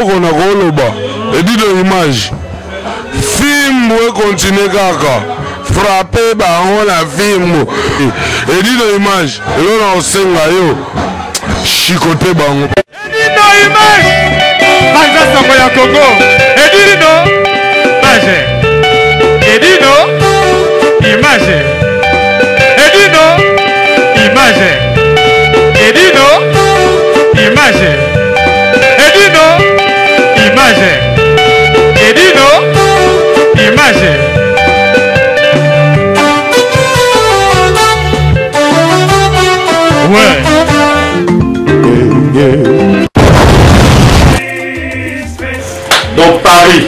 Eloko na koloba edino image fimbu ekontinue kaka frappe bango na fimbu edino image eloko na kosenga yo chikote bango. Edino image panza sango ya Congo edino image edino image edino image edino image edino image edino image. Ouais. Donc Paris,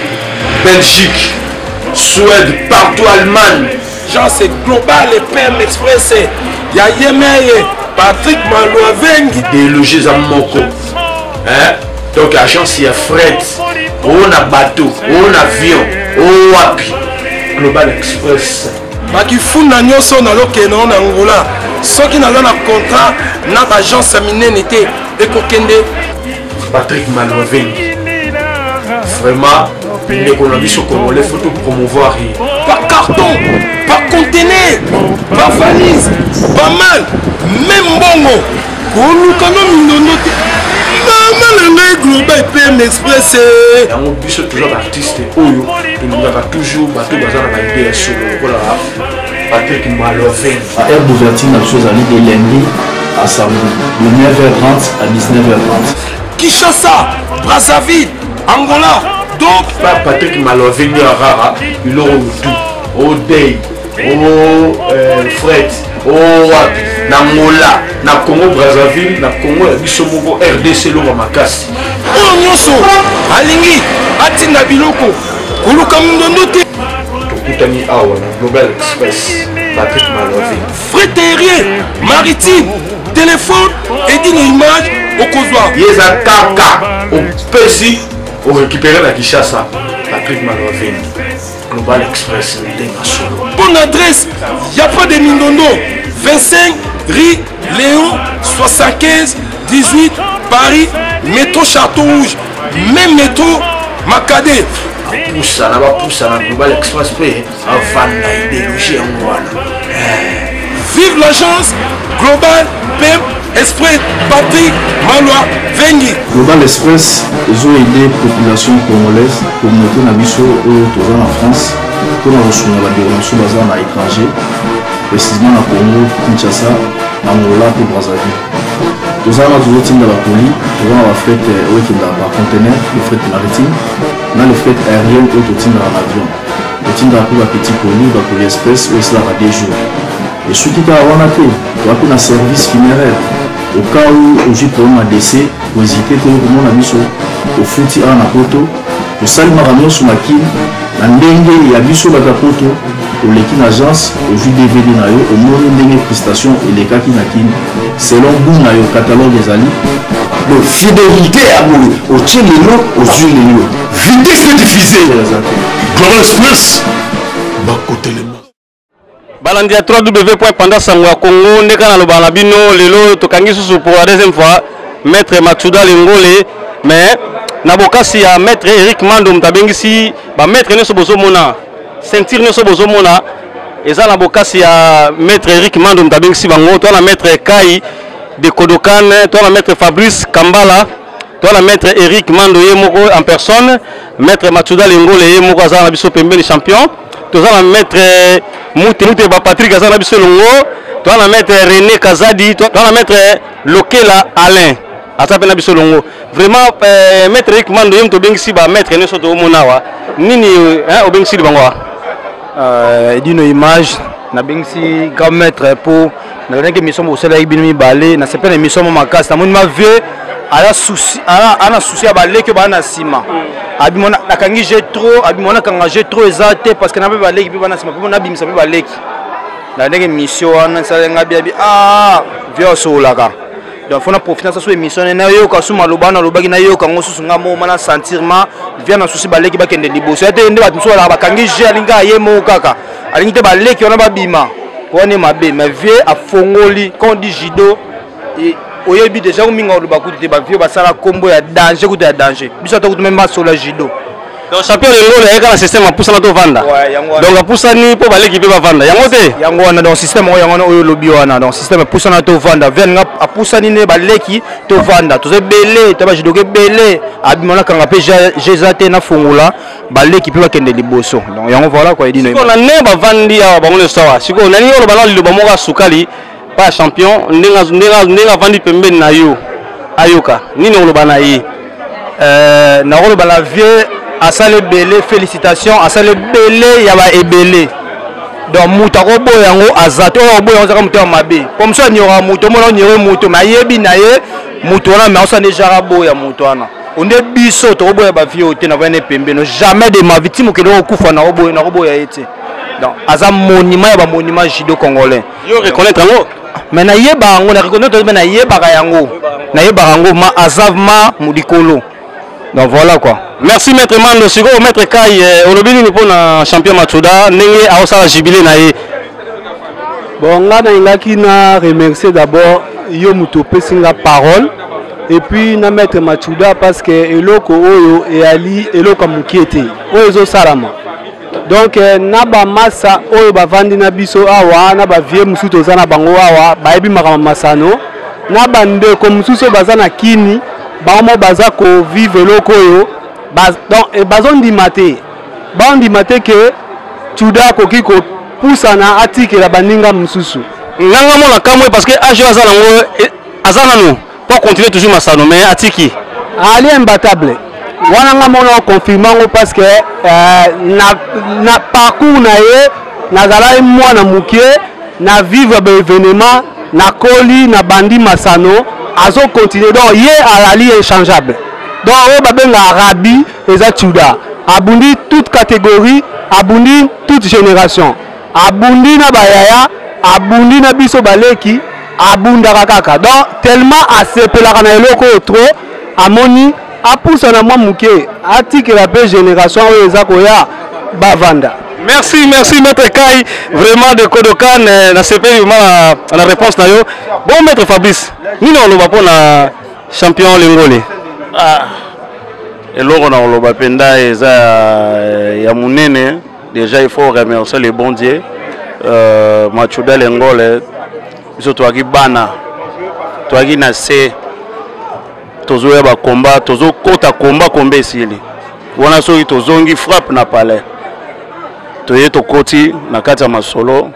Belgique, Suède, partout Allemagne. Genre c'est global et PM Express. Ya Yemeye, Patrick Malouavengi. Idéologie eza moko. Hein? Donc agence ya fret, oh na bateau, oh na avion, oh wapi. Global Express. Bakifunda nyonso nazokende na Angola soki naza na contrat na baagence ya minene te ekokende. Patrick Malouavengi vraiment ndeko na biso congolais faut to promouvoir ye. Par carton, par conteneur, par valise, pas mal, même mbongo koluka no mindondo te. Mama na ngai Global PM Express. Yango biso toza ba artiste oyo tolingaka toujours bato baza na ba idée ya solo lokola Patrick Malouavengi. Heure d'ouverture na biso ezali de lundi à samedi de 9h30 à 19h30. Kinshasa, Brazzaville, Angola. Donc ba Patrick Malouavengi ya rara biloko mutu o day o fret o wapi na Angola na Congo Brazzaville na Congo ya biso moko RDC eloko makasi. Oyo nyonso alingi atinda biloko koluka mindondo te. Tokutani awa na Global Express Patrick Malouavengi. Fret aérien, maritime, téléphone edino image okozwa. Ye eza kaka opesi orécupéré na Kinshasa. Patrick Malouavengi Global Express ndenge solo. Bonne adresse, y a pas de mindondo. 25 rue Léon 75 18 Paris, métro Château Rouge, même métro Makadé. Bapusana, bapusana Global Express pe avanda idéologie yango wana. Vive l'agence Global PM Express Patrick Malouavengi. Global Express ezo aider population congolaise, communauté na biso oyo toza na France mpona kosunga bandeko na biso baza na étranger, précisément na Congo Kinshasa, na Angola mpe Brazzaville. Toza wana tozotinda bacolis, toza na bafret oyo ekendaka par conteneur, le fret maritime na le fret aérien oyo totindaka na avion. Totindaka mpe bapetit colis, bacolis express oyo esalaka 2 jours. Esuki kaka wana te, toza mpe na service funéraire. Au cas où ozwi problème ya décès, kohésite te okomona biso, ofuti awa na poto, tosali makambo nyonso na Kin na ndenge ya biso bato ya poto. Oleki na agence, ozwi DVD na yo, omoni ndenge prestation elekaki na Kin selon goût na yo, catalogue ezali. Donc fidélité ya boye, otie lelo, ozwi lelo. Vitesse de diffuser. Eza te. Global Express bakotelema. Balandi ya 3W point panda sango ya Congo ndeka na loba na bino lelo tokangi susu pour la deuxième fois maître Matsuda Lengole, mais na bokasi ya maître Eric Mando mutabengisi ba maître nyonso bozomona ceinture nyonso bozomona eza na bokasi ya maître Eric Mando mutabengisi bango. Toi na maître Kai de Kodokan, toi na maître Fabrice Kambala, toi na maître Eric Mando ye moko en personne, maître Matsuda Lengole ye moko aza na biso pembeni champion. Toza na maître Mute Mute ba Patrick aza na biso longo, toza na maître René Kazadi, toza na maître Lokela Alain aza pe na biso longo. Vraiment maître Eric Mando ye moto obengisi ba maître nyonso toomona awa. Nini, hein, obengisi bango awa? Edino image nabengisi grand maître po nalandaki émission bosalaki bino mibale, nasepeli na émission mo makasi. Namoni ma vieux ala souci, ala, ala souci ya baleki oyo baa na nsima. Abimona nakangi je trop, abimona kanga je trop eza te parce que na pe baleki pe bana nsima, pe nabimisa pe baleki. Na ndenge émission wana nsala nga bia bi, ah, vieux asololaka. Donc faut na profiter na so émission na yoka su maloba na lobaki na yoka ngo susu nga mo na sentir ma vieux na souci baleki bakende liboso. Ya te nde bato mosusu balaka bakangi je alinga ye moko kaka. Alingi te baleki wana babima. Wana mabe, mais vieux afongoli, quand on dit judo, et Oyebi déjà ominga oloba kutu te, bavieux basala kombo ya danger kutu ya danger. Biso ata kutu meme basola judo. Donc champion Lengole ayeka na système apusana tovanda. Donc apusani mpo baleki mpe bavanda yango te. Yango wana, donc système oyo yango wana oyo olobi wana, donc système apusana tovanda. Viens nga apusani ne baleki tovanda. Toza ebele, to bajudoka ebele. Abima nakanga mpe jeza te nafungola baleki mpe bakende liboso. Donc yango voilà quoi, Edino. Sikoyo na ne bavandi awa bango nyonso awa. Sikoyo nani oloba na liloba moko ya sukali pa champion ndenge avandi pembeni na yo ayoka nini oloba na ye? Nakoloba na vieux asala ebele, félicitation, asala ebele ya ba ebele. Donc moto akoboya yango aza te, oyo akoboya yango azaka moto ya mabe. Po mosu anyoraka moto, omona onyore moto, mais ayebi na ye moto wana, mais aosala nde genre aboya moto wana. Onde biso tokoboya bavieux oyo te, na vane pembeni, jamais de ma vie, ti mokili okokufa nakoboya ye te. Donc aza monument ya bamonument judo congolais. Yo reconnaître yango? Mais nayeba yango, na reconnaître, mais nayebaka yango, nayebaka yango, ma aza ma likolo. Donc voilà quoi. Merci maître Mando. Sikoyo maître Kai, olobi nini mpona champion Matsuda ndenge aosala jubilé na ye? Bon, nga nalingaki na remercier d'abord yo moto opesi nga parole, et puis na maître Matsuda, parce que eloko oyo eyali eloko ya mokie te oyo ezosalama. Donc na bamasa oyo bavandi na biso awa, na bavie mosusu toza na bango awa, bayebi makambo masano, na bandeko mosusu oyo baza na kini, bango moko baza kovivre eloko oyo, donc bazondima te, bandima te ke Tsuda akoki kopusana atikela baninga mosusu. Nganga mona kamwe parce que âge oyo aza nango, aza nanu po continuer toujours masano, mais atiki. Ali imbattable wana, nga mona confirme yango parce que na parcours na ye, nazalaki mwana mokie na vivre ba événement, nakoli na bandi masano, azocontinue. Donc ye azali inchangeable. Donc oyo babengaka rabi eza Tsuda. Abundi toute catégorie, abundi toute génération, abundi na bayaya, abundi na biso baleki, abundaka kaka. Donc tellement asepelaka na eloko oyo trop, amoni apusana mwa moke, atikela mpe génération oyo eza koya bavanda. Merci, merci maître Kai, vraiment de Kodokan, na sepeli vraiment na réponse na yo. Bon maître Fabrice, nini oloba mpona champion Lengole? Ah, eloko na koloba mpenza eza ya monene. Déjà il faut remercier le bon Dieu. Matsuda Lengole, biso toyaki bana, toyaki na se, tozoya bakomba, tozokota komba, komba esili wana, soki tozongi frappe na palais, toye tokoti na kati ya masolo,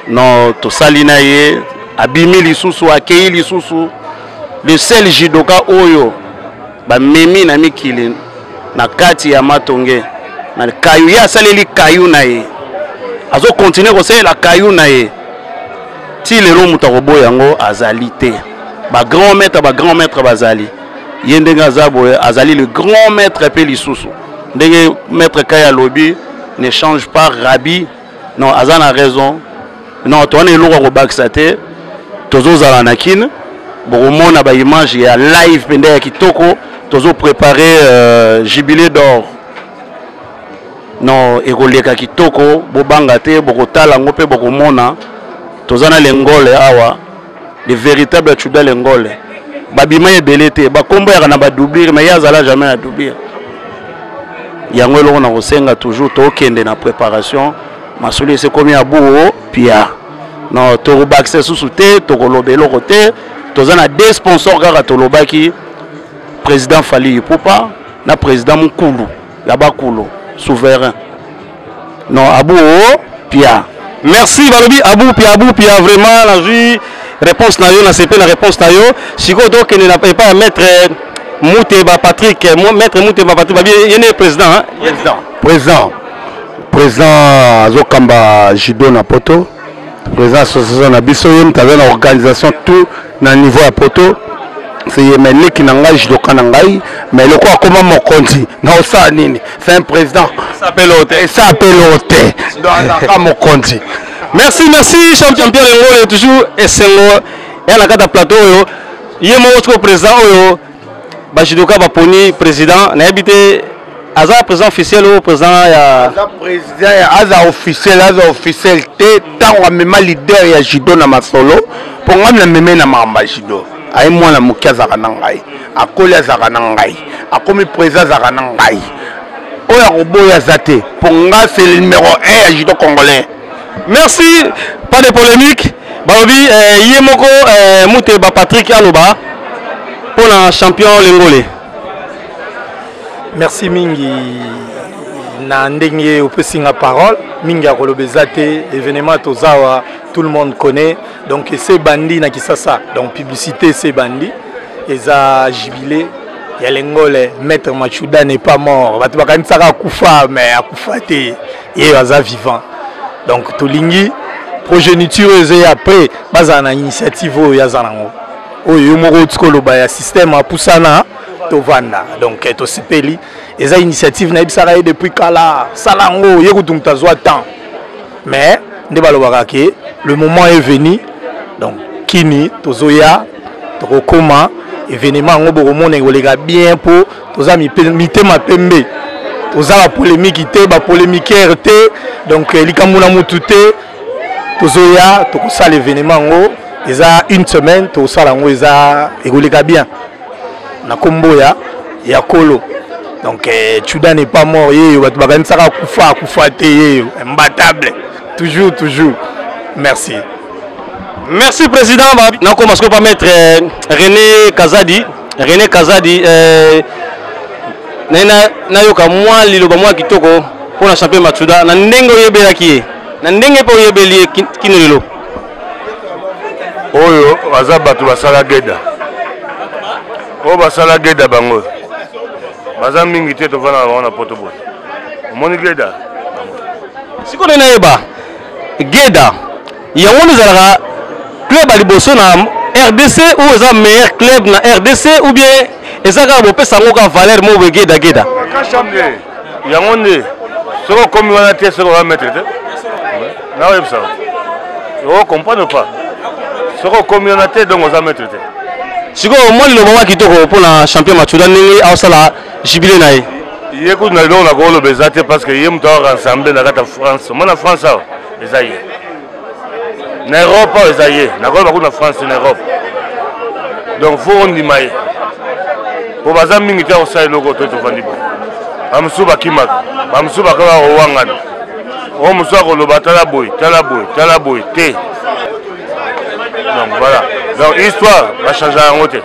non, tosali na ye, abimi lisusu, akei lisusu. Le seul judoka oyo bamemi na mikili na kati ya matonge na kayu, ye asaleli kayu na ye, azokontinue kosalela kayu na ye ti lelo. Moto akoboya yango azali te. Bagrand maître, bagrand maître bazali. Ye ndenge aza boye, azali le grand maître. Mpe lisusu ndenge maître Kai alobi, ne change pas rabi, non, aza na raison. Non, towana eloko ya kobakisa te. Tozozala na kine, bokomona baimage ya live mpenza ya kitoko. Tozoprépare jubilé d'or, non, ekoleka kitoko, bobanga te, bokotala yango mpe bokomona. Toza na Lengole awa, le véritable Tsuda Lengole. Babima ebele te, bakombo yaka na badoublure, mais ye azala jamais na doublure. Yango eloko na kosenga toujours, tokende na préparation, masolo esi ekomi ya buo pia. Non, tokobakisa susu te, tokoloba eloko te. Toza na deux sponsors kaka, tolobaki président Fally Ipupa na président mokulu ya bakulu souverain, non, abu pia. Merci. Balobi abu pia, abu pia. Vraiment nazwi réponse na yo, nasepe na réponse na yo. Sikoyo tokende na epai ya maître Muteba Patrick. Maître Muteba Patrick, babi ye nde président, hein? Président, président, président azokamba judo na poto, président association na biso. Ye moto aza na organisation tout na niveau ya poto, c'est ye. Mais leki na ngai, judoka na ngai, mais loko akoma mokonzi na osala nini? C'est un président, esapelo te, donc azalaka mokonzi. Merci, merci champion Lengole. Toujours esengo ya na kati ya plateau oyo. Ye moko sikoyo président oyo bajudoka baponi président, nayebi te aza président officiel oyo président ya aza président ya aza officiel, aza officiel te. Ntango amema leader ya judo na masolo, mpo ngai nameme na makambo ya judo. Aye mwana moke azalaka na ngai, akoli azalaka na ngai, akomi président azalaka na ngai. Oyo akoboya aza te, mpo nga c'est le numéro 1 ya judo congolais. Merci, pas de polémique. Balobi eh, ye moko eh, Muteba Patrick aloba mpo na champion Lengole. Merci mingi na ndenge opesi nga parole mingi ya koloba eza te. Événement tozawa, tout le monde connaît, donc ese ebandi na Kisasa, donc publicité ese ebandi, eza jubilé ya Lengole. Maître Machuda n'est pas mort. Bato bakanisaka akufa, mais akufa te, ye aza vivant. Donc tolingi progéniture oyo ezoya après bazala na initiative oyo aza nango, oyo yo moko oti koloba ya système apusana tovanda. Donc tosepeli, eza initiative nayebisaka ye depuis kala, sala yango, ye kutu moto azwa temps, mais nde balobaka ke le moment est venu. Donc kini tozoya, tokokoma événement yango, bokomona ekoleka bien, mpo toza mitema pembe, toza bapolémike te, bapolémiquere te, donc likambo na mutu te. Tozoya, tokosala événement yango, eza une semaine tokosala yango, eza ekoleka bien na nkombo ya kolo. Donc Chuda n'est pas mort, yeyo bato bakanisaka akufa, akufa te, yeyo imbattable toujours, toujours. Merci. Merci président. Nakoma sikoyo pa maître René Kazadi. René Kazadi, naye nayoka mwa liloba mwa kitoko mpona champion Matsuda, na ndenge oyebelaki ye, na ndenge mpe oyebeli ye kino lelo. Oyo baza bato basala geda, oyo basala geda, bango baza mingi te. Tovanda na bango na poto boye, omoni geda. Sikoyo nde nayeba geda yango nde ezalaka club ya liboso na RDC ou eza meilleur club na RDC, ou bien eza kaka bopesa yango kaka valeur moko boye geda geda? Yango nde soki okomi wana te, soki oza maître te, naoyebisa o comprendre pas. Soki okomi wana te, donc oza maître te. Sikoyo mwa liloba mwa kitoko mpona champion Matsuda, ndenge aosala jubilé na ye. Ye kutu na eloko na koloba eza te, parce que ye moto aorassembler na kati ya France. Omona France awa eza ye, na Europe awa eza ye, nakoloba kutu na France, na Europe. Donc faut ondima ye, po baza mingi te akosala eloko. To tovandi boye, bamosusu bakimaka, bamosusu bakaka kowangana, oyo mosusu akoloba tala boye, tala boye, tala boye te. Donc voilà, donc histoire bachangeaka yango te,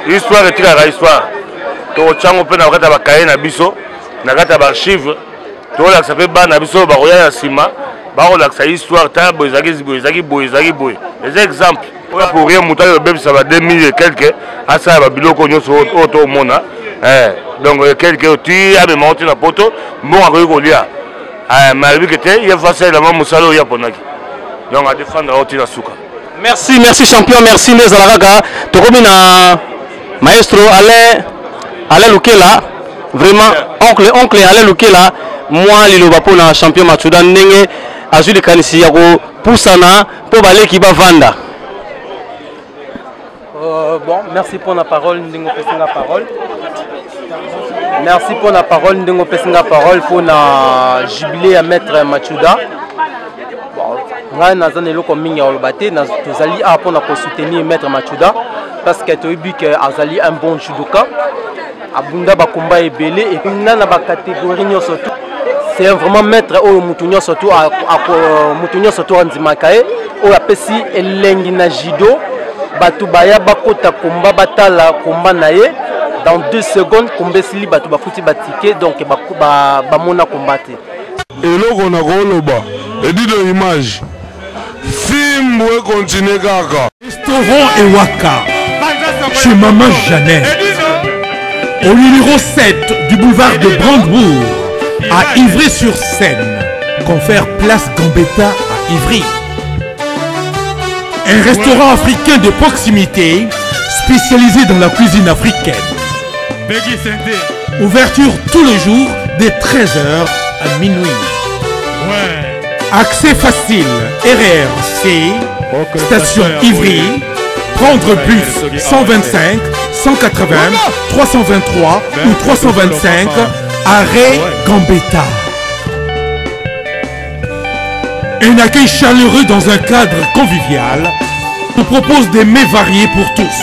histoire etikaka histoire. Tokotyango mpe na kati ya bakaye na biso, na kati ya baarchive, tokolakisa mpe bana biso bakoya na nsima, bakolakisa histoire: tala boye ezalaki boye, ezalaki boye, ezalaki boye. Eza exemple oyo pour rien moto ayo obebisa ba 2000 et quelque, asala babiloko nyonso oyo tomona. Donc quelque ti amema ti na poto, mbongo akoki kolia, mais alobi ke te, ye fasalela mwa mosala oyo aponaki, donc adefendre oyo ti na suka. Merci, merci champion, merci. Nde ezala kaka tokomi na maestro Alain, Alain Lukela, vraiment oncle, oncle Alain Lukela, mwa liloba mpona champion Matsuda, ndenge azwi likanisi ya kopusana mpo baleki bavanda. Bon, merci pour la parole, ndenge opesi nga parole. Merci pour la parole, ndenge opesi nga parole pour na jubilé ya maître Machuda. Bon, ngai naza na eloko mingi ya koloba te, tozali awa mpona kosoutenir maître Machuda parce que toyebi ke azali un bon judoka, abunda bakomba ebele et puis na bacatégorie nyonso tout. C'est vraiment maître oyo mutu nyonso tu mutu nyonso tu andimaka ye, oyo apesi elengi na judo. Bato baya bakota komba, batala komba na ye, dans 2 secondes komba esili, bato bafuti batike, donc bamona komba te. Eloko na koloba, Edido Image, fimbu ekontinue kaka. Restaurant Ewaka, chez Maman Jeannette, au numéro 7 du boulevard de Brandebourg, à Ivry-sur-Seine, confère place Gambetta à Ivry. Un restaurant africain de proximité, spécialisé dans la cuisine africaine. Ouverture tous les jours dès 13h à minuit. Accès facile, RRC, station Ivry, prendre bus 125, 180, 323 ou 325, arrêt Gambetta. Un accueil chaleureux dans un cadre convivial. Vous propose des mets variés pour tous.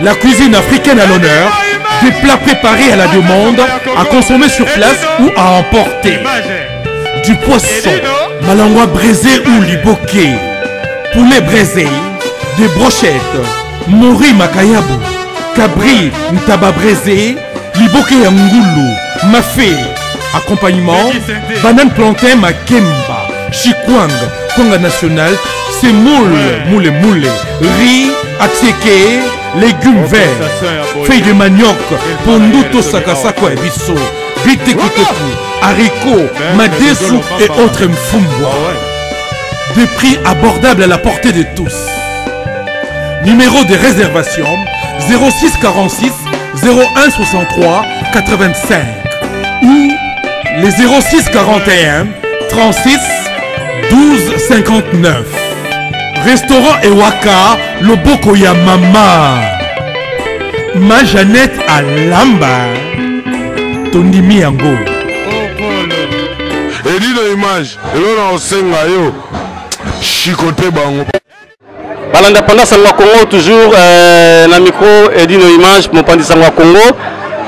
La cuisine africaine à l'honneur, des plats préparés à la demande, à consommer sur place ou à emporter. Du poisson, malangwa braisé ou liboké, poulet braisé, des brochettes, mori makayabu, cabri ntaba braisé, liboké ya ngulu, mafé, accompagnement, banane plantain makemba, chikwang, kwanga national, semoule, moule moule, riz, atieke, légumes verts, feuilles de manioc, pondu tosakasako ya biso, bitekuteku, haricots, madesu et autres mfumbwa. Des prix abordables à la portée de tous. Numéro de réservation 06 46 01 63 85 ou les 06 41 36 12 59. Restaurant Ewaka, Loboko ya Mama. Ma Jeannette Alamba. Tondimi yango. Edino image, elona osenga yo. Chicote bango. Balanda panda sango ya Congo toujours euh, na micro Edino Image mopanzi sango ya Congo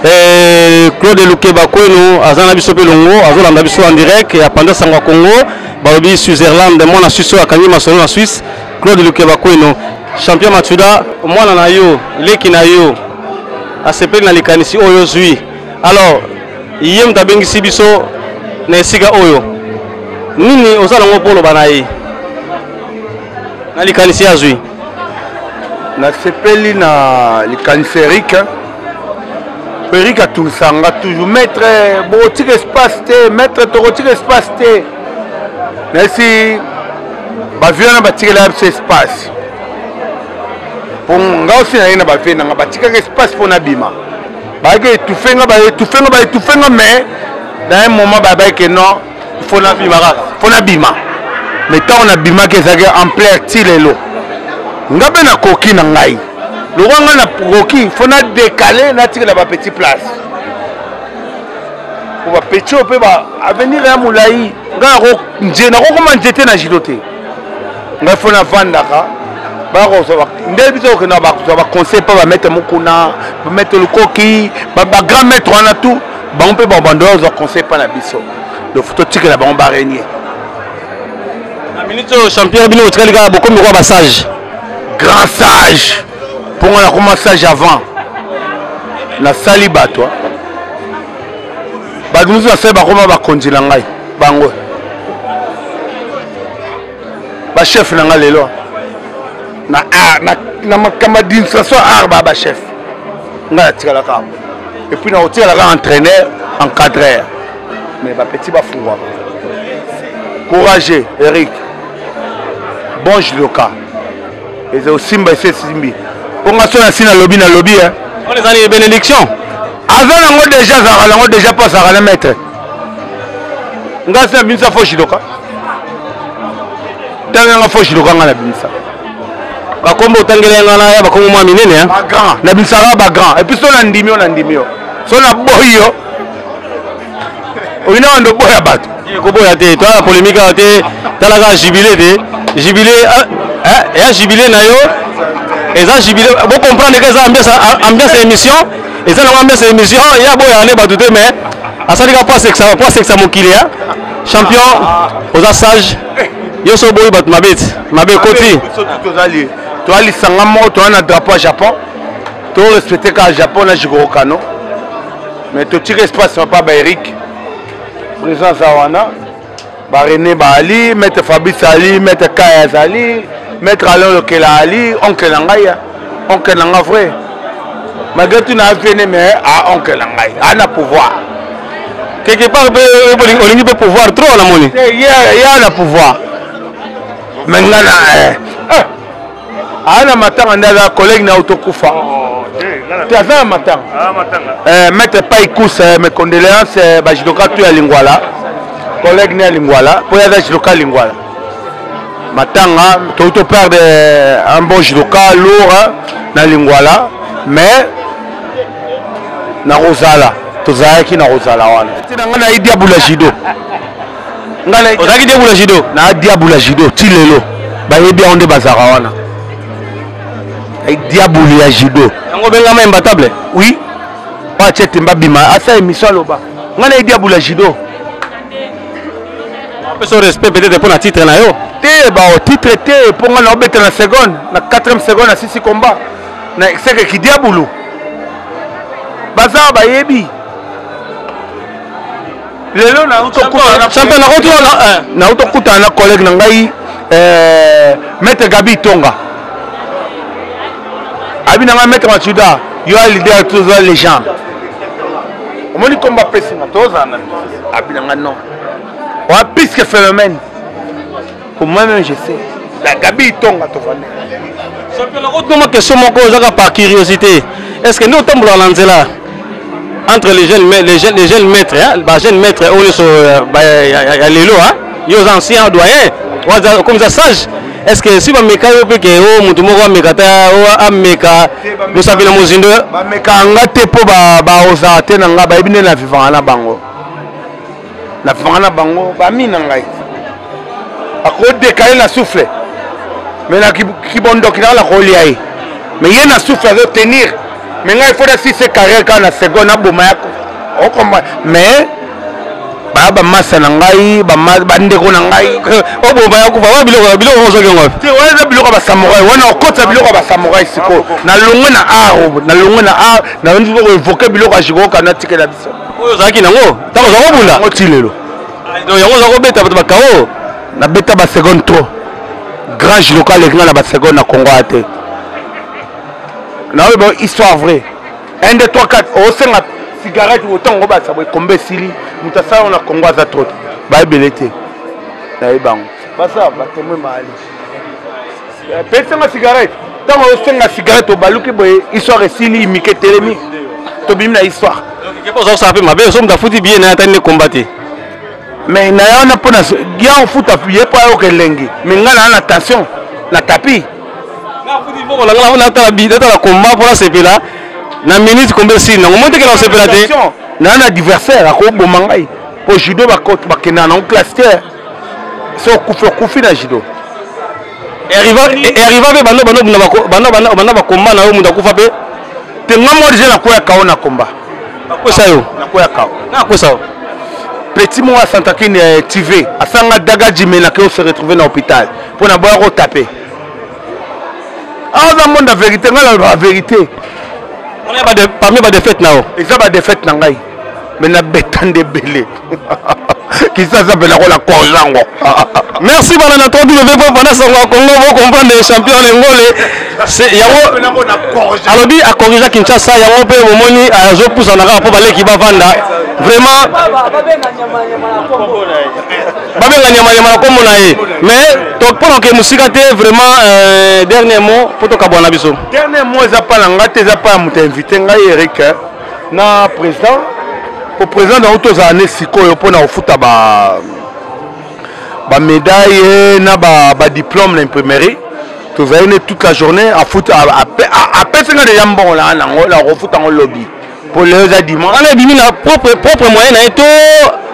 euh, Claude Lukeba Kweno aza na biso mpe longo azolanda biso en direct ya panda sango ya Congo balobi Switzerland mwana Suisse oyo akangi masolo na Suisse Claude Lukeba Kweno champion Matsuda mwana na yo leki na yo asepeli na likanisi oyo ozwi alors ye moto abengisi biso na esika oyo nini oza nango mpo oloba na ye na likanisi azwi nasepeli na likanisi erik erik atungisaka nga toujours maître bokotika espace te maître tokotika espace te nayesi bavie wana batikelaka biso espace mpo nga osi naye na bavie nanga batikaka espace mpo nabima bayaki etufe nga baetufe nga baetufe nga mais na un moment bayabaki ke non fo nabima kaka fo nabima mais ntango nabimaki ezalaki ampleur ti lelo nga mpe nakoki na ngai lokwa ngai nakoki fo nadekale natikela bapetit place po bapetit oyo mpe avenir ya molai ngai nakokoma nzete na judo te ngai fo navandaka bakozwa nde biso kokenda bakozwa baconseil mpo bamaitre mokuna bamaitre lukoki bagrand maître wana tout bango mpe babanda ozwa conseil mpa na biso donc totikela bango barenier na minute oyo champion bino botikali kaka bokomi lokola basage grand sage mpo nga nakoma sage avant nasali bato ah. bato mosusu nasali bakoma bakonzi na ngai bango bachef na ngai lelo na art na, na makambo administration art ba bachef ngai natikalaka et puis nakotikalaka entraîneur encadreur mais bapetit bafungwaka courageux eric bon judoka eza osimba esi esimbi mpo nga so nasi nalobi nalobi eh. wana ezali bénédiction aza nango déjà azalaka nango déjà mpo azalaka na maître nga si nabimisa fo judoka ntango yanga fo judoka nga nabimisa bakombo otangela nga na ya bakombo mwa minene bagrand nabimisaka bagrand epuis so nandimi yo nandimi yo so naboyi yo oyina wanda oboya bato koboya te toyaka polémique awa te talaka jubile te jubile ah, eh, ya jubile na yo eza jubile bocomprendre ke eza ambiance ya émission eza nango ambiance ya émission ye aboyaka nde bato te mais asali kaka po asekisa mokili ya champion oza sage yo so oboyi bato mabe ti mabe ekoti tozali toa lisanga moko toa na drapeau ya japon to respecte kaka japon na jikoro kano mais totika espace papa ba eric président aza wana ba rené baali maître fabrice ali maître kaya azali maître alain lokela ali oncle na ngai oncle na nga vrai malgré tout na avene mais a oncle na ngai a na pouvoir quelque part mpe olingi mpe pouvoir trop namoni ye na pouvoir mais nga na eh, eh. aa na matanga nde aza collègue na otokufa te aza na matanga eh, maître pai kus eh, mes condoléances eh, bajudoka tu ya lingwala collègue ne ya lingwala mpo ye aza judoka lingwala matanga toki to perdre un bon judoka lourd na lingwala mais nakozala tozalaki nakozala wana ntina ngai nayi diabula judo ozalaki diabula judo na diabula judo ti lelo bayebi yango nde bazalaka wana. Diabulu ya judo. Yango bengama imbattable. Oui. Oyo atie temba bima asa émission aloba. Ngai na diabulu ya judo. Apesa respect peut-être mpo na titre na yo. Te ba titre te mpo ngai naobeta na seconde na 4e seconde na sisi combat. Na seke kidiabulu. Baza bayebi. Lelo nautokutana na collègue na ngai maître Gabi Tonga. Abi na ngai maître Matsuda, yo a leader toza légende. Omoni komba apesi nga tozala na abi na ngai non. Oa plus que phénomène. Pour moi-même je sais. La Gabi Tonga tovanda. Champion nakotuma question moko ezaka par curiosité. Est-ce que nde otambolaka na nzela entre les jeunes les jeunes les jeunes maîtres hein, ba jeunes maîtres oyo nyonso ya lelo hein, yo oza ancien doyen oza comme ça sage. Est-ce que si bameka yo mpe ke o moto moko ameka ta o ameka mosapi na mozindo? Bameka nga te mpo baozala te na nga, bayebi nde na vivaka na bango. Na vivaka na bango, bami na ngai. Akodekale na souffle. Mais na kibondoki na nakolia ye. Mais ye na souffle azo tenir. Mais ngai faut na sise carrière kaka na seconde naboma ya okomba. Mais baya bamasa na ngai, bandeko na ngai. Oboma ya kufa, wana biloko biloko ozwaki yango wapi? Te, wana eza biloko ya basamurai, wana okotisa biloko ya basamurai sikoyo. Nalongwe na art, nalongwe na art, nalongwe koevoke biloko ya Jigoro Kano atikela biso. Oyo ozalaki nango ntango oza kobunda? Yango ti lelo. Donc yango oza kobeta bato bakao? Nabeta ba seconde trop. Grand judoka aleki nga na ba seconde na Congo aya te. Naoyo ba histoire vraie. 1 2 3 4 osenga cigarette otango obakisa boye kombe esili moto asala yango na Congo aza trop te. Bayebele te. Nayebi bango. Baza ba témoin baali. Pesanga cigarette. Ntango osenga cigarette obaluki boye histoire esili mike telemi. Tobimi na histoire. Donc oza kosala mpe mabe so moto afuti billet na ye atani ne combat te. Mais na ya wana mpona ya ofuta ye mpo ayoka elengi. Mais ngai na na tension na tapis. Nafuti mbongo na ngai natala natala combat mpo nasepela na minute combien esili nango moi tekela kosepela te. Na na adversaire akoboma ngai mpo judo bakendaka nango classe te. So okufi okufi na judo. Arriva mpe bando bando bando bando bakomba na yo moto akufa mpe. Te nga moko deja nakwea kao na komba. Bakwesa yo? Nakwea kao. Nga akwesa yo? Petit moko ya Santakini ya TV asanga daga jime na ke se retrouver na hôpital mpo na boya kotape. Awa za monde ya vérité, nga nalobaka vérité. Parmi ba défaite na yo? Eza ba défaite na ngai. Mais na beta nde ebele. Kisasa mpe nakola korzango. Merci bana na 3W pendant sango ya Congo bo comprendre champion Lengole. C'est yango alobi akorija Kinshasa yango mpe bomoni azopusana kaka mpo baleki bavanda vraiment babenga nyama nyama na kombo na ye. Mais mpo na okende mosika te vraiment dernier mot mpo tokabwana na biso. Dernier mot eza pa na ngai te, eza pa ya moto invité ngai Eric na président. Po président na tozala ne sikoyo mpo na kofuta ba ba médaille na ba ba diplôme na imprimerie. Tozali ne toute la journée afuta apesi nga déjà mbongo na nango na kofuta ngo lobi. Po lelo eza dimanche. Wana ebimi na propre moyen na ye to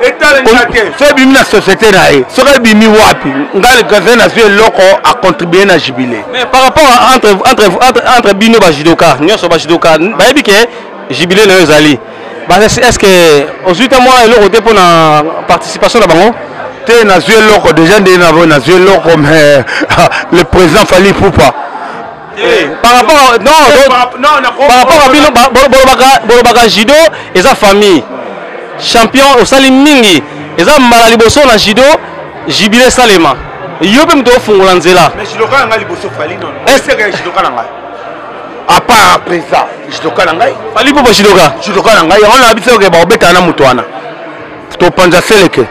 etalenga te. So ebimi na société na ye. Soki ebimi wapi? Nga le gazin nazwi eloko a contribuer na jubilé. Mais par rapport à entre bino ba judoka, nyonso ba judoka, bayebi ke jubilé na yo ezali. Ba, est-ce que ozwi ta mwa eloko te mpona participation na bango? Te, nazwi eloko déjà nde nazwi eloko, mais le président Fally Ipupa. Eh, par rapport à, non, non, non, par rapport à bino, bolobaka judo eza famille. Champion osali mingi eza mbala liboso na judo jubilé salema. Yo mpe moto ofungola nzela. Mais judoka na ngai liboso Fally non. Est-ce que judoka na ngai? À part après ça, judoka na ngai. Fally Ipupa judoka. Judoka na ngai, yango na biso ke ba obeta na moto wana. Topanza seleke.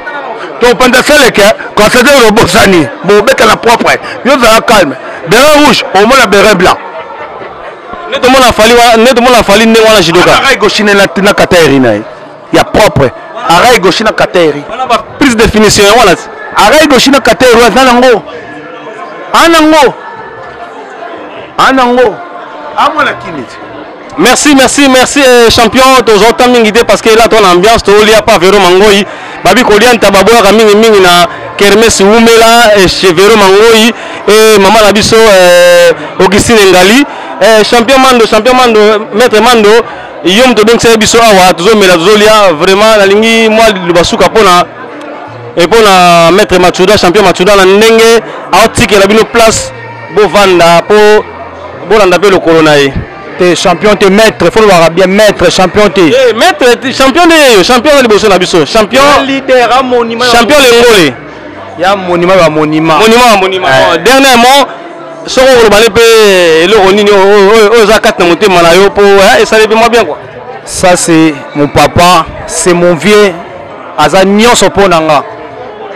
Topanza seleke, quand c'est de robosani, bo beta na propre. Yo zala calme. Béret rouge, au moins la béret blanc. Ne tomona Fally wa, ne tomona Fally ndenge wana judoka. Arai gauche na na kateri na ye. Ya propre. Arai gauche na kateri. Wana ba prise de finition ya wana. Arai gauche na kateri aza nango. Anango. Anango. Amona kiniti. Merci, merci, merci champion. Tozota mingi te parce que là ton ambiance tolia pa Vero Mangoi. Babi kolia ntaba boyaka mingi mingi na Kermesse Wumela chez Vero Mangoi et maman na biso Augustine Ngali. Eh, champion Mando, champion Mando, maître Mando, yo moto obengisaki biso awa, tozomela, tozolia, vraiment nalingi mwa liloba suka mpona et mpona maître Matsuda, champion Matsuda na ndenge aotikela bino place bovanda mpo bolanda mpe lokolo na ye. Te champion te maître, faut lobaka bien maître, champion te. Eh, maître champion nde yeyo, champion aza liboso na biso, champion leader a monument. Champion Lengole. Ya monument ba monument. Monument ba monument. Eh. Bon, dernier mot soki okoloba nde mpe eloko nini oyo eza kati na motema na yo mpo eh, esali mpe mwa bien quoi. Ça c'est mon papa, c'est mon vieux, aza nyonso mpo na nga.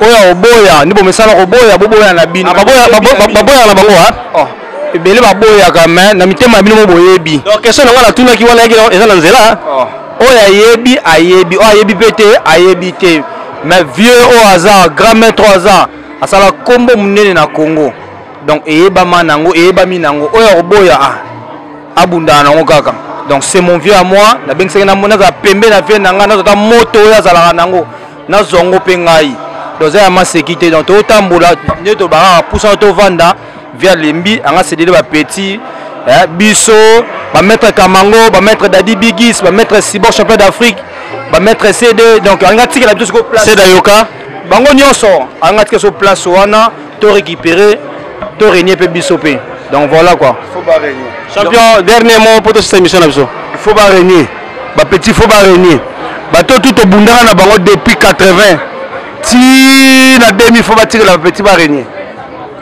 Oyo oboya, nde bomesana koboya, boboya na bino. Ah, baboya na bango ah? Oh, ebele baboyaka mais na mitema ya bino mo boyebi. Donc question na nga natunaki wana eza na nzela. Oh. Oyo ayebi ayebi, oyo ayebi mpe te ayebi te. Mais vieux oyo aza grand maître oyo aza asala kombo monene na Congo. Donc eyebama nango, eyebami nango. Oyo akoboya ah abundana nango kaka. Donc c'est mon vieux à moi, nabengisaki na nazala pembe na vieux na ngai, nazwa ata moto oyo azalaka nango, nazwa yango mpe ngai. Donc eza ya maseki te. Donc totambola nde tobakaka pusana tovanda vieux alembi anga cédele ba petit eh, biso ba maître Kamango, ba maître Dadi Bigis, ba maître Sibor champion d'Afrique, ba maître CD. Donc anga tikela biso siko place. Ceda Yoka bango nyonso anga tikela so place wana to récupérer to régner pe biso pe. Donc voilà quoi. Faut pas régner. Champion, dernier mot pour cette émission na biso. Il faut pas régner. Ba petit faut pas régner. Bato tout obundaka na bango depuis 80 ti na 2000 faut batikela ba petit ba régner.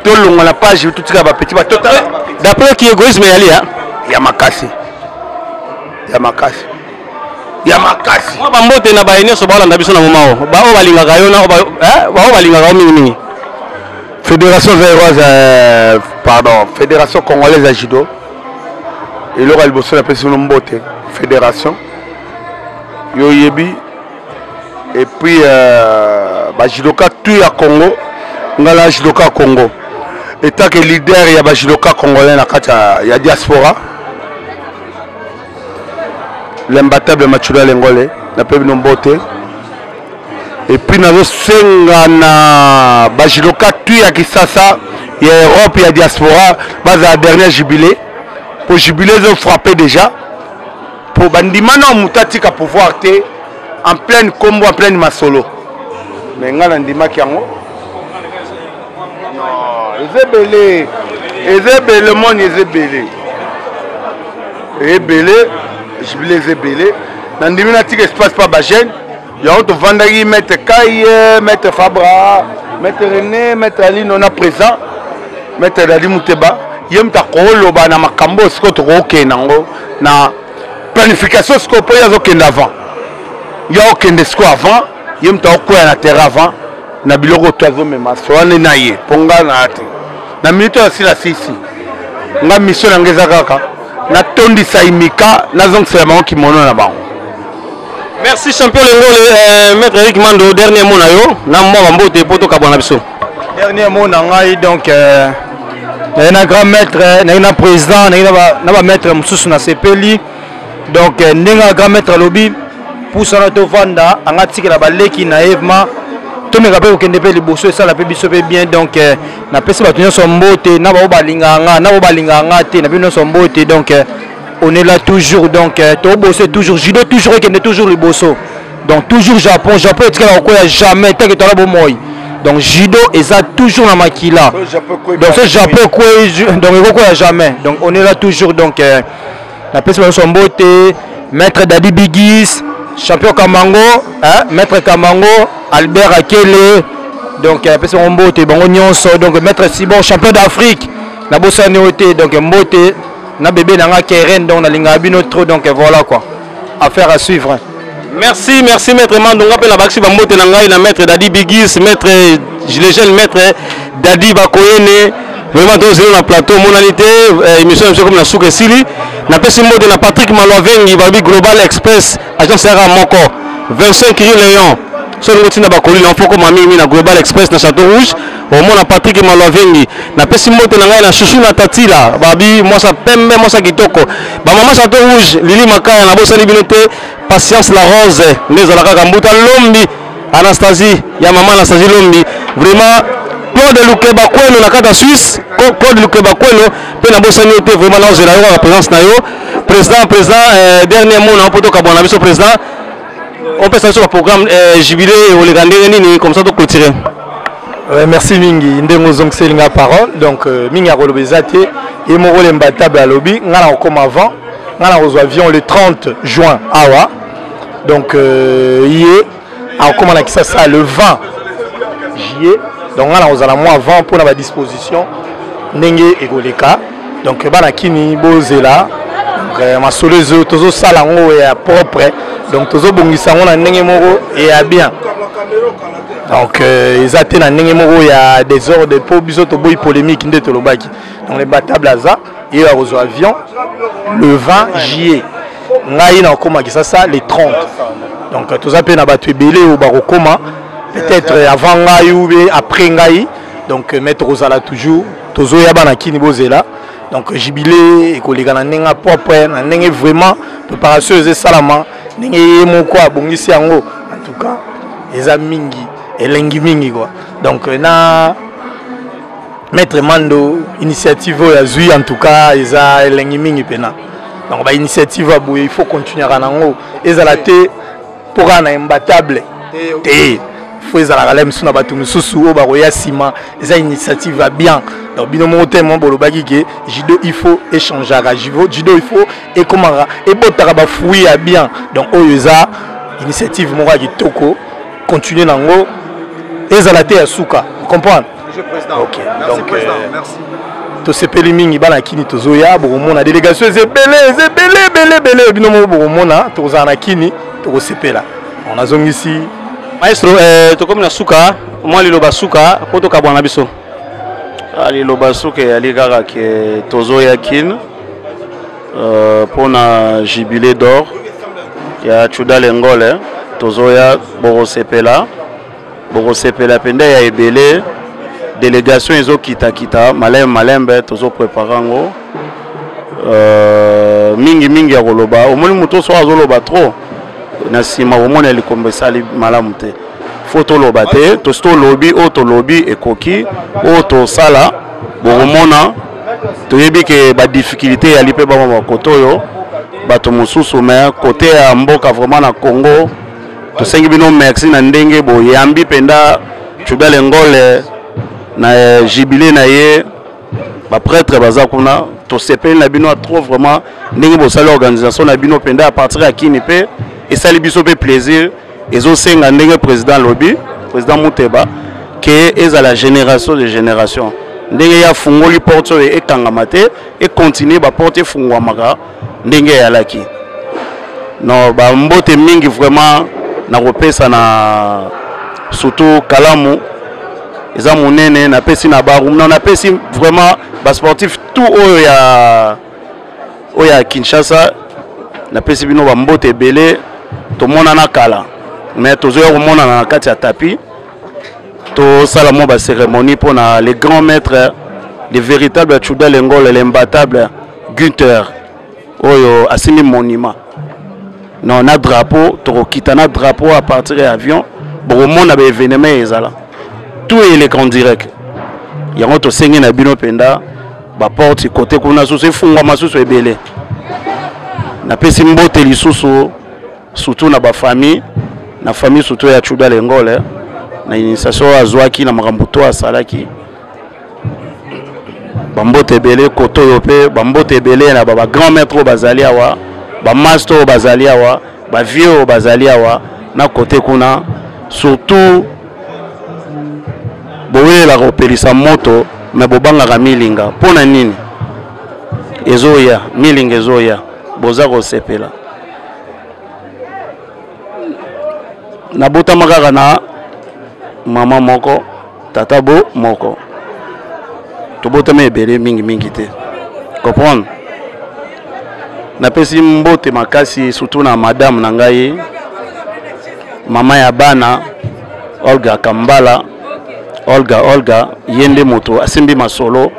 Tolonga na page totika ba petit ba totala. D'après qui égoïsme yali hein? Ya makasi. Ya makasi. Ya makasi. Mwa bambote na baye nyonso balanda biso na moma oyo. Ba oyo balingaka yo na ba oyo balingaka yo mingi mingi. Fédération Zairoise, pardon, Fédération Congolaise ya Judo. Eloko ya liboso napesi bino mbote fédération yo yebi et puis ba judoka tout ya Congo, nga na judoka Congo étant que leader ya ba judoka congolais na kati ya diaspora, l'imbattable Matsuda Lengole, napesi bino mbote. Et puis nazosenga na ba judoka tout ya Kinshasa, ya Europe, ya diaspora, bazala dernier jubilé. Po jubilé ezo frapper déjà. Po bandima na moto atika pouvoir te en pleine kombo, en pleine masolo. Mais nga nandimaki yango. Non, eza ebele. Eza ebele, moni eza ebele. Ebele, jubilé eza ebele. Nandimi natika espace pa ba jeune. Yango tovandaki maître Kai, maître Fabra, maître René, maître Alino na présent, maître Dadi Muteba, ye moto akoloba na makambo sikoyo tokokende yango na planification sikoyo mpo ye azokende avant. Ye akokende sikoyo avant, ye moto akokwea na terrain avant na biloko to azomema soane na ye mpo nga na te. Na minute oyo asila sisi nga mission na nga eza kaka natondisa imika, nazongisela bango kimono na bango. Merci champion Lengole, maître Eric Mando, dernier mot na yo, na mwa bambote po tokabwana biso. Dernier mot na ngai donc naye na grand maître, naye na président, naye na ba maître mosusu na sepeli. Donc ndenge ya grand maître alobi pusana tovanda anga tikela baleki na ye vraiment tomeka mpe kokende mpe liboso esala mpe biso mpe bien. Donc napesi bato nyonso mbote na bao balingaka nga na bao balingaka nga te, na bino nyonso mbote. Donc on est là toujours, donc tobose toujours judo, toujours ekende toujours liboso. Donc toujours Japon, Japon etikala kokwea jamais tant que tola bomoi. Donc judo eza toujours na makila. Donc ce Japon ekwei, donc ekokwea jamais. Donc on est là toujours. Donc napesi bango nyonso mbote, maître Dadi Bigis, champion Kamango, hein, maître Kamango, Albert Akele. Donc napesi bango mbote bango nyonso. Donc maître Sibon, champion d'Afrique, nabosani yo te. Donc mbote na bébé nanga Keren, donc nalingaka bino trop. Donc voilà quoi, affaire à suivre. Merci, merci maître Mando. Nga pe na bakisi ba mbote na ngai na maître Dadi Bigis, maître le jeune maître Dadi Bakoyene. Vraiment tozeli na plateau monalité, émission na biso comme na suka esili. Napesi mbote na Patrick Malwavengi, babi Global Express, agence ya moko 25 rue Léon. Soki olingi otinda bakoli na foko mami mi na Global Express na Château Rouge, omona Patrick Malwavengi. Napesi mbote na ngai na Chouchou na Tatila, babi mwasa pembe, mwasa kitoko. Ba mama Château Rouge, Lili Makaya na bosani bino te, Patience la Rose, nde ezalaka kaka Mbuta Lombi, Anastasie, ya mama Anastasie Lombi. Vraiment Claude Lukeba Kweno na kati ya Suisse, Claude Lukeba Kweno mpe nabosani yo te vraiment naozela yo kaka présence na yo président. Président, dernier mot na yo mpo tokabwana na biso président, opesa biso baprogramme jubilé ekoleka ndenge nini, comme ça toclôturer. Ouais, merci mingi ndenge ozongiseli nga parole. Donc mingi ya koloba eza te, ye moko lembatable alobi. Nga na kokoma avant, nga na kozwa avion le 30 juin awa. Donc ye akokoma na Kisasa le 20 juillet. Donc nga na kozala mwa avant mpona badisposition ndenge ekoleka. Donc bana kini bozela. Donc masolo ezo tozosala yango ya propre, donc tozobongisa yango na ndenge moko ya bien. Donc eza te na ndenge moko ya désordre, mpo biso toboyi polémique nde tolobaki. Donc le batable aza ye akozwa avion le 20 juillet, ngai nakokoma Kisasa le 30. Donc toza mpe na bato ebele oyo bakokoma peut-être avant ngai ou bien après ngai. Donc mais tokozala toujours, tozoya bana kini bozela. Donc jubilé ekoleka na ndenge propre, na ndenge vraiment préparation eza esalama ndenge ye moko abongisi yango. En tout cas eza mingi elengi mingi quoi. Donc na maître Mando, initiative oyo azwi, en tout cas eza elengi mingi mpena. Donc bainitiative ya boye, il faut continuer nango, ezala te mpo kaka na imbatable te, fo ezalaka la mosusu na bato mosusu oyo bakoya nsima. Eza initiative ya bien. Donc bino moko te mo bolobaki ke judo il faut échangeaka, judo il faut ekomaka ebotaka bafruit ya bien. Donc oyo eza initiative moko ya kitoko, continue nango, ezala te ya suka, comprendre. Ok, donc tosepeli mingi bana kini, tozoya, bokomona délégation eza ebele, eza ebele ebele ebele. Bino moko bokomona, tokozala na kini, tokosepela. Nazongisi. Maestro, tokomi na suka, mwa liloba suka mpo tokabwana biso. Liloba suka eyali kaka ke tozoya kine mpona jubilé d'or ya Chuda Lengole. Tozoya, bokosepela, bokosepela mpenza ya ebele. Délégation ezokitakita malembe malembe, tozoprépare yango. Mingi mingi ya koloba, omoni moto so azoloba trop na nsima, omona likombo esali malamu te. Fo toloba te, tosi tolobi oyo tolobi ekoki, oyo tosala bokomona. Toyebi ke badifficulté eyali mpe bama bakote oyo bato mosusu, mais kote ya mboka vraiment na Congo, tosengi bino merci na ndenge boyambi mpenza Chuda Lengole na jubilé na ye. Baprêtre baza kuna, tosepeli na bino trop vraiment ndenge bosali organisation na bino mpenza à partir ya kini, mpe esali biso mpe plaisir. Ezosenga ndenge président alobi, président Muteba, ke ezala génération de génération. Ndenge ye afungoli porte oyo ekangama te, econtinue, baporte efungwamaka ndenge eyalaki. No bambote mingi vraiment nakopesa na surtout kalamu eza monene, napesi na barum, no napesi vraiment basportif tout oyo ya oyo ya Kinshasa, napesi bino bambote ebele. Tomonana kala, mais tozoya komonana na kati ya tapis, tosala mwa bacérémonie mpona le grand maître, le véritable Chuda Lengole, l'imbattable Gunther oyo asimbi monument non na drapeau. Tokokita na drapeau à partir ya avion, bokomona baévénement ezala tout eleka en direct. Yango tosengi na bino mpenza baporte kote kuna susu efungwama susu ebele. Napesi mbote lisusu surtout na bafamille, na famille surtout ya Chuda Lengole na initiation oyo azwaki na makambo to asalaki. Bambote ebele kote oyo mpe bambote ebele na bagrand maître oyo bazali awa, bamaster oyo bazali awa, bavieux oyo bazali awa na kote kuna. Surtout bowelelaka kopelisa moto, me bobangaka milinga mpo na nini? Ezoya, milinga ezoya, boza kosepela. Nabotama kaka na mama moko, tata bo moko, tobotama ebele mingimingi te, comprendre. Napesi mbote makasi surtout na madame na ngai, mama ya bana, Olga Kambala. Olga, Olga ye nde moto asimbi masolo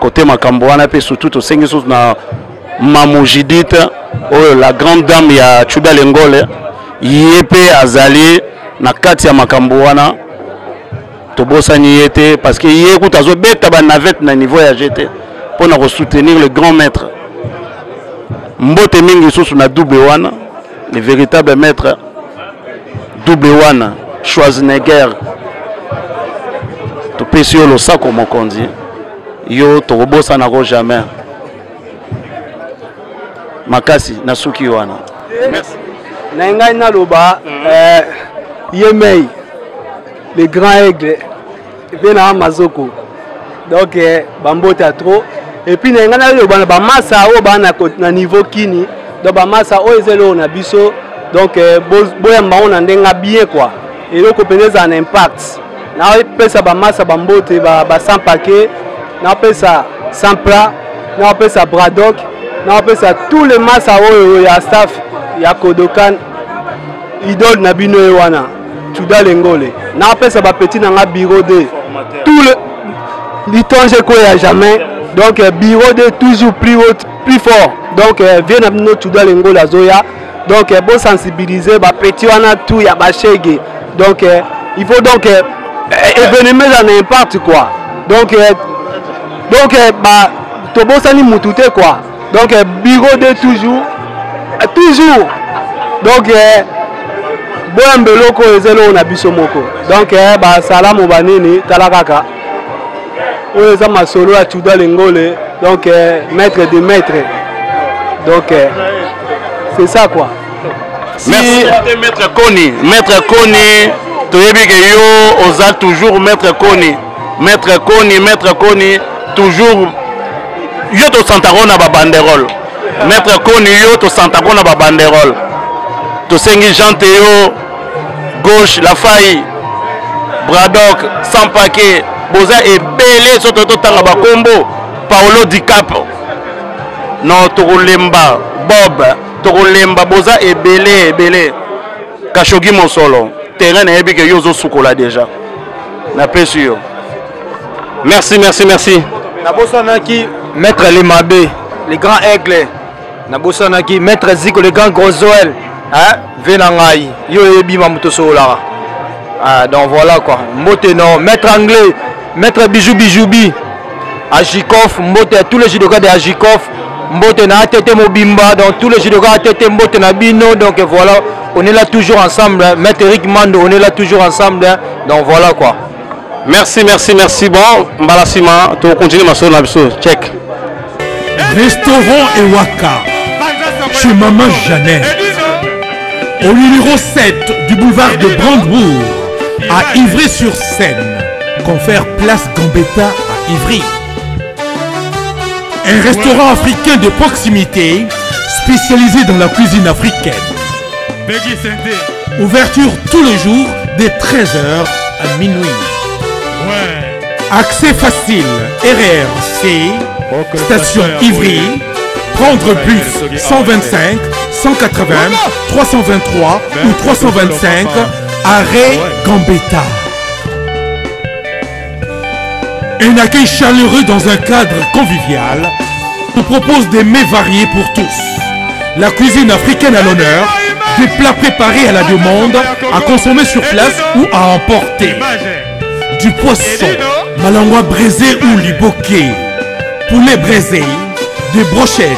kote makambo wana. Mpe surtout tosengi susu na Mamu Judith oyo la grande dame ya Chuda Lengole, ye mpe azali na kati ya makambo wana. Tobosani ye te parce que ye kutu azobeta banavette na niveau ya gt mpo na kosoutenir le grand maître. Mbote mingi lisusu na double wana, le véritable maître double wana Schwarzenegger. Topesi yo losako mokonzi, yo tokobosanako jamais. Makasi na suki wana. Na ngai naloba ye mei le grand aigle mpe na Mazoko, donc bambote ya trop. Et puis na ngai naloba na bamasa oyo baa na niveau kini, donc bamasa oyo eza eloko na biso, donc boyamba ngo na ndenge bien quoi, eloko mpenza ezala na impact. Napesa bamasa bambote ba sans paquet, napesa sans plat, napesa Bradok, napesa tous les masa oyo ya staff ya Kodokan, idole na bino ye wana Tuda Lengole. Napesa bapetit na nga bureau 2, tout le litonge koya jamais, donc bureau 2 toujours plus haut, plus fort. Donc vie na bino Tuda Lengole azoya, donc bosensibiliser bapetit wana tout ya bashege. Donc il faut donc événement eza na impact quoi. Donc ba tobosani mutu te quoi. Donc bureau 2 toujours, toujours. Donc boyamba eloko oyo eza eloko na biso moko. Donc basalamu banini, tala kaka oyo eza masolo ya Tuda Lengole, donc maître de maître. Donc c'est ça quoi. Merci maître Koni. Maître Koni, toyebi ke yo oza toujours maître Koni. Maître Koni, maître Koni, toujours yo tosantako na ba banderole. Maître Koni yo tosantako na ba banderole. Tosengi Jean Théo, gauche la faille, Braddock, sans paquet, boza ebele soto totanga bakombo, Paolo Dicap. Non, tokolemba Bob, tokolemba boza ebele ebele. Kashogi Mosolo, terrain nayebi ke yo ozosukola déjà. Napesi yo. Merci, merci, merci. Nabosanaki maître Lemabe, le grand aigle. Nabosanaki maître Ziko, le grand Grosoel. Hein? Ve na ngai, yo oyebi mamu tosololaka. Ah, donc voilà quoi. Mbote non, maître anglais, maître Bijou Bijoubi, Ajikov, mbote à tous les judokas de Ajikov, mbote na ATT Mobimba, donc tous les judokas ATT mbote na bino, donc voilà, on est là toujours ensemble, hein. Maître Eric Mando, on est là toujours ensemble, hein. Donc voilà quoi. Merci, merci, merci. Bon, Mbalasima, tu continues ma soeur, check. Restaurant Ewaka, chez Maman Jeannette, au numéro 7 du boulevard de Brandebourg, à Ivry-sur-Seine, confère place Gambetta à Ivry. Un restaurant africain de proximité, spécialisé dans la cuisine africaine. Ouverture tous les jours dès 13h à minuit. Accès facile, RRC, station Ivry, prendre bus 125, 180, 323 ou 325, arrêt Gambetta. Un accueil chaleureux dans un cadre convivial nous propose des mets variés pour tous. La cuisine africaine à l'honneur, des plats préparés à la demande, à consommer sur place ou à emporter. Du poisson, malangwa braisé ou liboké, poulet braisé, des brochettes,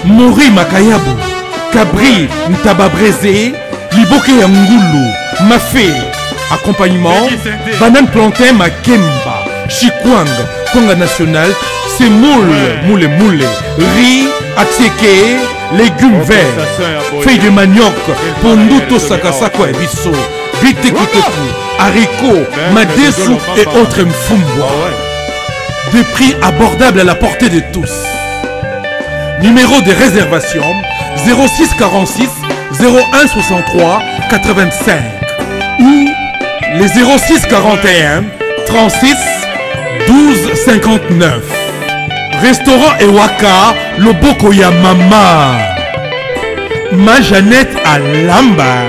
mori makayabu, cabri ntaba braisé, liboké ya ngulu, mafé, accompagnement, banane plantain makemba, chikwang, kwanga national, semoule, moule moule, riz, attiéké, légumes verts, feuilles de manioc, pondu tosakasako ya biso, bitekuteku, haricots, madesu et autres mfumbwa. Des prix abordables à la portée de tous. Numéro de réservation 06 46 01 63 85 ou les 06 41 36 12 59. Restaurant Ewaka, Loboko ya Mama. Ma Jeannette à Lamba.